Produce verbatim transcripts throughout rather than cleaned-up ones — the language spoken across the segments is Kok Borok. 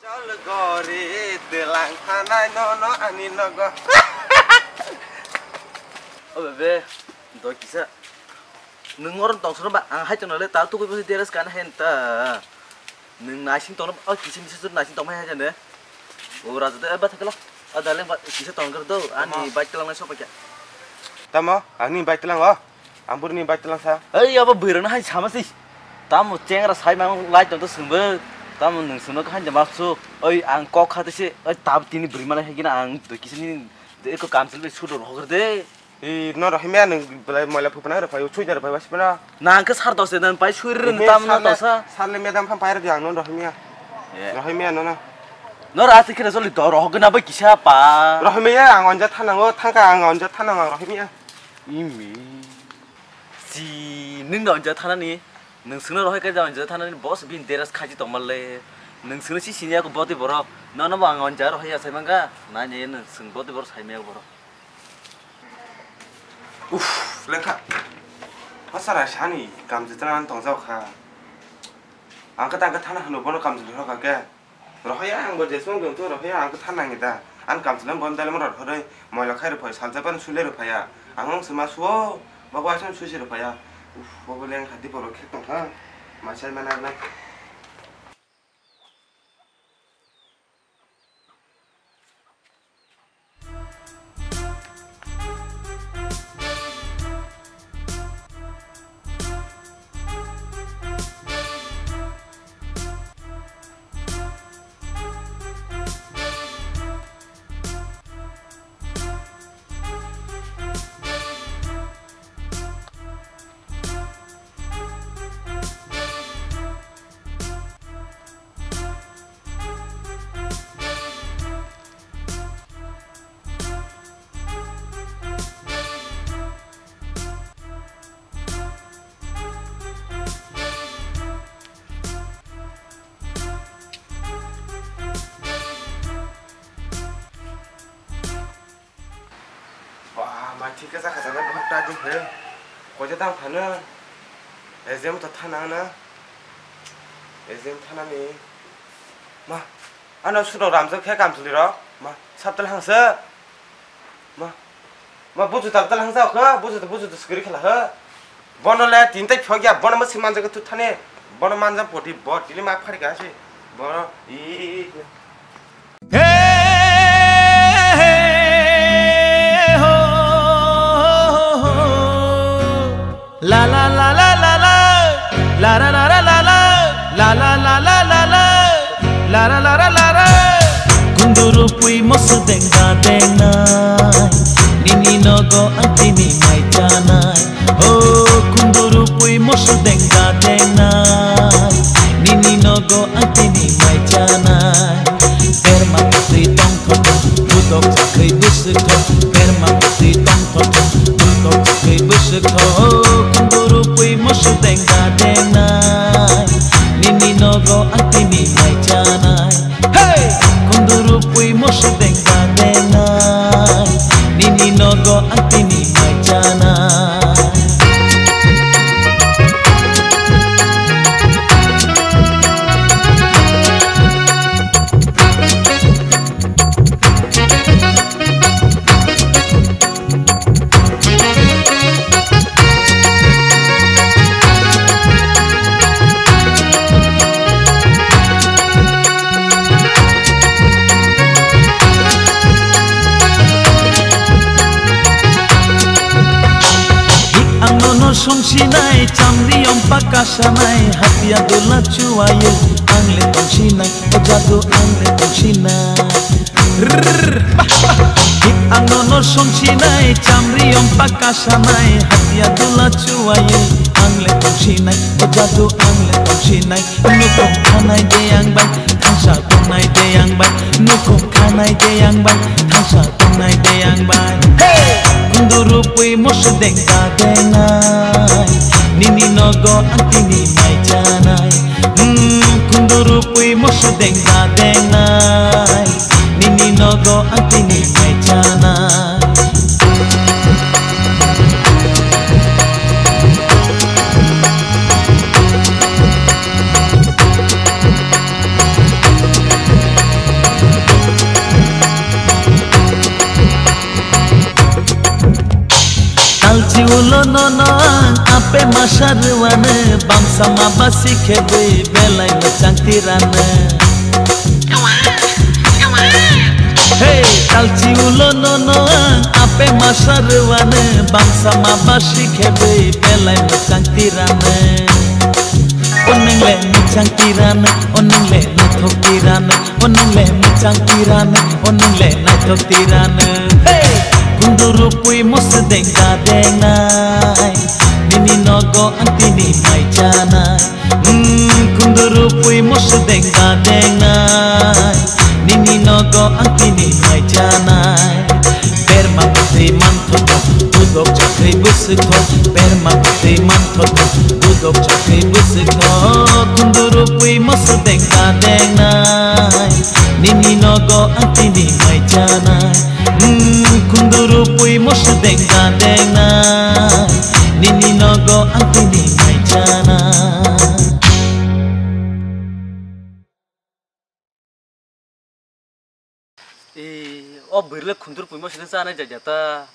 Gori telang thanai nono ani nogo. O bebe, doi kisa. Nwng oro tongsono ba, ang hai tongno le ta tugui bwsai dress kana hen ta. Nwng naising tongno, o kisa misa sur naising tongmai hai jane. O raja de ba thakla. O darling ba kisa tongkar do, ani bike telang nai sokpakya. Tamo, ani bike telang o. Ang bwrwini bike telang sa. Ei, abo bwrwino hai sama si. Tamo chengra sai mang lai tong to swngbo. Tamo nwng swngno kaham de ma su. Oi, ang kok kha tese. Oi, tab tini bwrwi malai hai gina ang doi kisini de ko kamsil be sudo rohor de. Ei, no rohimya nwng belai moila phupna ro phayo, chuida ro phayo, sipna. Nang ke sar dose dan pai suri ro tam na sar le, tosa. Sar le madam phan pai ro di ang no rohimya. Ye. Rohimya no na. No ra ti kire joli do rohor gina bai kisa pa. Rohimya ang onja thanango, thangka ang onja thanango rohimya. Imi. Si, nwng da onja thanani, nwng swngno rohoi kaisa onja thanani, boss bin deras khaji tongmale. Nwng swngno si sini ako boti borok. Nono bo ang onja rohoi ya sai mangka. Nai nai nwng swng boti borok sai maya borok. Uff, lekha. Hasara sani kamji tana tong jao kha. Ang kata ang thana hanu bono kamji rohoi kha ke. Rohaya ang bo jesmang dong tu rohaya ang kha thanang ida. An kam chwlang bon dalam rot horoi moila khai rw phai saljaban sule rw phaya. Ang ang sema suo. Bago asan susi rw phaya. Uf, bobo leng hadi poro khek tong kha. Masai mana nai. Ba, ma thik khe chakha chakha bhak ta di khe. Koita tang phano. Exam to thana na. Exam thana ni. Ma, ano sudo ramjak khe kamchwlwi rok. Ma, saptal hangsa. Ma, ma buju tak tal hangsa khe, buju buju skri khala he. Bono le tin tai phok ya, bono ma si manjak tu thane. Bono manjak poti bo tili ma phari ka si. Bono i. Hey, hey, ho, ho, ho, ho. La la la la la la. La la la la la la. La la la la la la. La la la la la la. Kunduru pui mosu dengda dengnai. Nini nogo ang tini mai chanai. Oh, kunduru pui mosu dengda dengnai. Nini nogo ang tini mai chanai. Berma putri tong thok, budok sakri busuk thok. Berma putri tong thok, budok sakri busuk thok. Oh, kunduru pui mosu dengda dengnai. Nini nogo ang tini mai chanai. Hey! Kunduru pui mosu dengda dengnai. Nini nogo ang tini mai chanai. Ang nono songsinai, chamri ompa kasanai, hatia dula chuayo, ang le tongsinai, o jadu ang le tongsinai. Rrrr. Ang nono songsinai, chamri ompa kasanai, hatia dula chuayo, ang le tongsinai, o jadu ang le tongsinai. Nukung khanai de ang bai, thangsa tongnai de ang bai, nukung khanai de ang bai, thangsa tongnai de ang bai. Hey! Kunduru pui mosu dengda dengnai, nini nogo ang tini mai chanai. Hmm, kunduru pui mosu dengda dengnai, nini nogo ang tini mai chanai. Ulo nono ang ape masa rwano, bangsa ma basi khe bui belai mwchang tirano. Hey, talchi ulo nono ang ape masa rwano, bangsa ma basi khe bui belai mwchang tirano. Oneng le mwchang tirano, oneng le naithok tirano. Onung le mwchang tirano, onung le naithok tirano. Hey! Kunduru pui mosodeng dadengnai, nini nogo ang tini mai chanai. Hmm, kunduru pui mosodeng dadengnai, nini nogo ang tini mai chanai. Berma bwtwi manthogo, budok chakhwi bwswkgo. Berma bwtwi manthogo, budok chakhwi bwswkgo. Kunduru pui mosodeng dadengnai, nini nogo ang tini mai chanai. Hmm, kunduru pui mosodeng dadengnai, nini nogo ang tini mai chanai. Ee, o bwrwile khundur puima sini chanai jaja ta.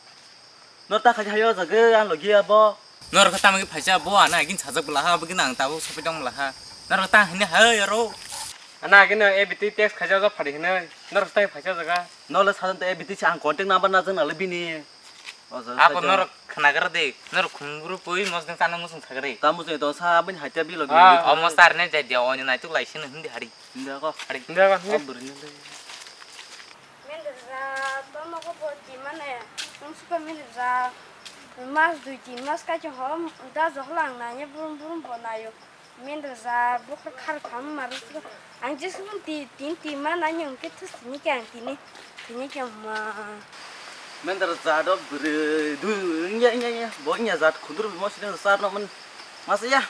Nor ta khaja hayo jaga ang logi abo. Nor kha tamagi phaisa bo ana agin sajak bwla ha, abagin ang tabuk sopi tong bwla ha. Nor kha ta hini ha yaro. Ana agin A B T text khaja ja phari hini. Nor kha ta phaisa jaga. Nole sajan ta A B T si ang contact number na jang nale bini. Abo nor khnagra de, nor khungru pui mosdeng chana musung sagre. Tamo se to sa abin hatia bilo. Ah, o mostar ne jai dia, o nai tuk lai sin hindi hari. Hindi ako. Hari. Hindi ako. O bwrwini le. Mendra, tomo ko bo di mane, ung suka mendra. Mas dui tin mas ka ho, da johlang na ne burum burum bo nayo. Mendra ja, bukhar khar kham maru. Ang jisung ti tin ti ma na nyung ke thus ni ke ang tini. Tini ke ma. Mendra ja do bwrwi du nya nya nya. Bo nya jat khundur bimo sidin sar no man. Masa ya.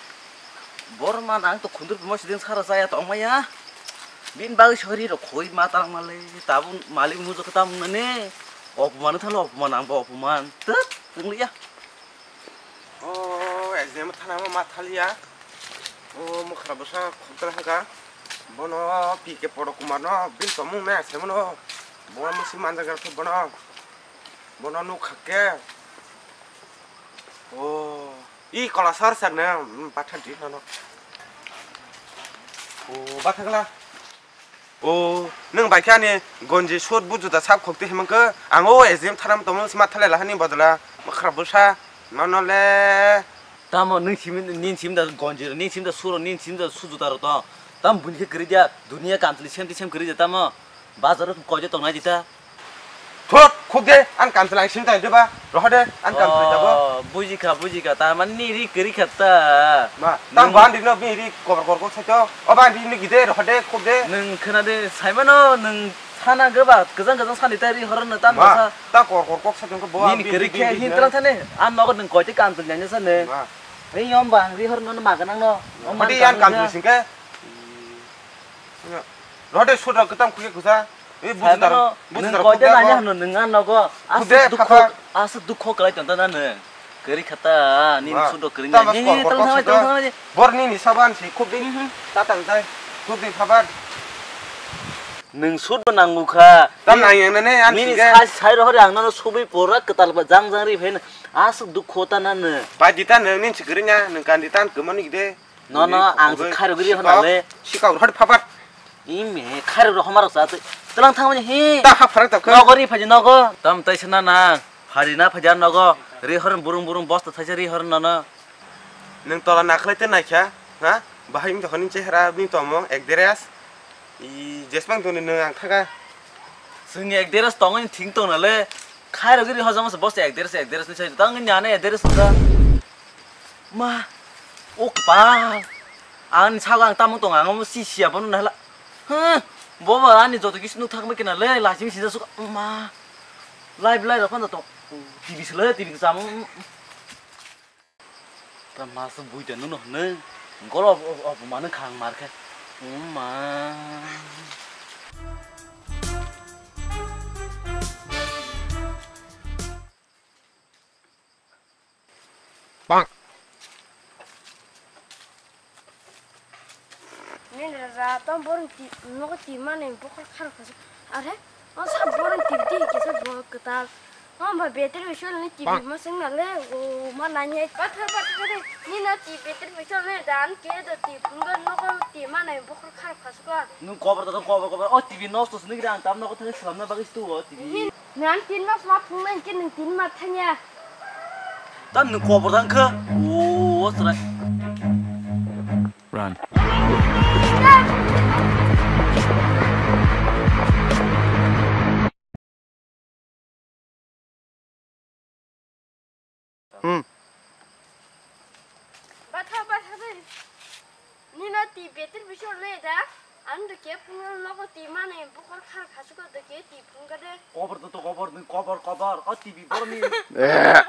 Bor ma nang to khundur bimo sidin sar sa ya tong ma ya. Bin bag sori ro khoi ma tarang male. Tabun malik mujo khatam ne. Opman thalo opman ang bo opman. Tet. Tengli ya. O exam thana ma ma thaliya. O mukhra bwsa khokdal haka. Bono P K Podo Kumar no bin tomung na se bono. Bo musi manjagar to bono. Bono nuk khakke. O i kola sar sar ne batha di nono. O batha kala. O, nwng bai khe ani gonji suit bujuta sap khokti himang khe, ang o exam thanam tongmani sima thalai lahani bodla, mwkhra bwsa, nono le. Tamo nwng simi, nini simi da gonji, nini simi da suro, nini simi da sujuta rok tong. Tamo buini khe kwrwi dia, duniya kamchwlwi sem twi sem kwrwi dia tamo. Bazar o koijo tongnai di ta. Thot, khuk de, an kam chwlang sim tai de ba, roho de, an kam chwlang jabo. Oh, buji kha, buji kha, ta mani ni ri kwrwi kha ta. Ma, tang ban di no bi ri kor kor kor sai to. O ban di ni gide, roho de, khuk de. Nwng khna de, sai mano, nwng sana go ba, kwjang kwjang sani ta ri horo no ta. Ma, ta kor kor kok sai to bo. Nini kwrwi khe hin tlang thane, an nogo nwng koi te kam chwlang sa ne. Ma. Ri yom ba, ri horo no ma ganang no. Hadi an kam chwlang sing khe. Roho de, sut rok kwtam khuk khe kwsa. Saimano, nwng koide nanya hwno nwng ang nogo aswk dukho, aswk dukho kwlai tongtana nwng. Kwrwi khata, nini sudo kwrwi nanya. Borni ni saban si khubdi. Tatang tai. Khubdi saban. Nwng sudo nangu kha. Tam nang yang nane an. Nini sai sai rohori ang nono subui pura kwtal ba jang jang ri phaina. Aswk dukho ta nano. Bai di ta nwng nini si kwrwi nya, nwng kandi tan kwmani gide. No, no, ang se khairok ri hwnale. Sikau rhod phapat. Ime khairok rok homarok sa twi. Tlang thangmani hi. Ta ha pharak ta khe. Nogo ri phaji nogo. Tam tai se na na. Phari na phaji nogo. Ri horn burung burung bosta thaisa ri horn no no. Nwng tola nakhlai te naikha, ha? Bahai wng tongkha nini chehra bini tongmung ek deres. I jesmang tongni nwng ang thaga. Chwngni ek deres tongwi thing tongnale. Khairok ri hojama se bosta ek deres ek deres ni sai. Tang ni ane ek deres wngkha. Ma, o kpal. Ang sago ang tamo tong, ang omo si siya bono nahla. Huh, bobo ani joto kisi nuk thak mekena le, lachimi sija suka. Ma, live live rok phano to. T V sele, T V kcham. Ta mas bui ta nuno hne. Golo op-, op-, opomano khang mar khe. Ma. Bang. Nini raja, tamo borok ti-, nogo timani bokhor kharok kha. Are, o sa borok tibdi kisa bo kwtal. Mama battery bai chol ni T V masang na le, o ma nanya. Bathar bathar de, ni na T V battery bai chol ni dan ke do T V phunga nogo T V ma nai bokhor khar khasuka. Nung kobar ta kobar kobar, o T V nosto sini gira ang tam nogo thang selam na bagis tu o T V. Nan tin mas ma phung nai ke nung tin ma thanya. Tam nung kobar tang khe, o srai. Run. Hmm. Batha, batha de. Nina ti betir bisor le da. Ang de ke phunga logo ti mane bukor khar khasuko de ke ti phunga de. Kobar to, to kobar, kobar, kobar. O T V borni. Eh.